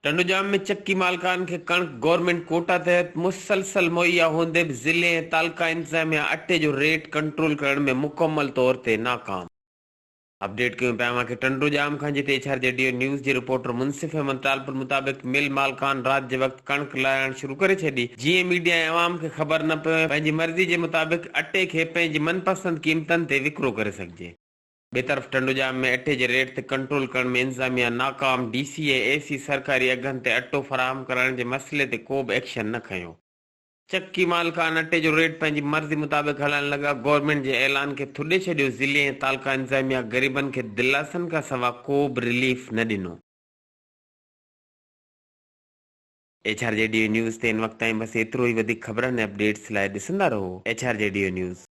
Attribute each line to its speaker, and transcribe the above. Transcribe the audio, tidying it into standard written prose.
Speaker 1: ٽنڊوڄام ۾ چڪي مالڪان کي ڪڻڪ گورنمينٽ ڪوٽا تحت مسلسل مهيا هوندي به ضلعي ۽ تعلقه انتظاميا اٽي جو ريٽ ڪنٽرول ڪرڻ ۾ مڪمل طور تي ناڪام. اپڊيٽ ڪيون پيا اوهان کي ٽنڊوڄام کان جتي H R G D O news جي رپورٽر منصف احمد ٽالپر مطابق مل مالڪان رات جي وقت ڪڻڪ لاهڻ شروع ڪري ڇڏي جيئن ميڊيا ۽ عوام کي خبر نه پوي ۽ پنهنجي مرضي جي مطابق اٽي کي پنهنجي من پسند قيمتن تي وڪرو ڪري سگهجي. ٻئي طرف ٽنڊوڄام ۾ اٽي جي ريٽ تي ڪنٽرول ڪرڻ ۾ انتظاميا ناڪام، ڊي سي ۽ اي سي سرڪاري اگهن تي اٽو فراهم ڪرائڻ جي مسئلي تي ڪو به ايڪشن نه کنيو. چڪي مالڪان اٽي جو ريٽ پنهنجي مرضي مطابق هلائڻ لڳا، گورنمينٽ جي اعلان کي ٿڏي ڇڏيو، ضلعي ۽ تعلقه انتظاميا غريبن کي دلاسن کان سوا ڪو به رليف نه ڏنو. H R G D O news تي هن وقت تائين بس ايترو ئي وڌيڪ خبرن ۽ اپڊيٽس لاء ڏسندا رهو H R G D O news.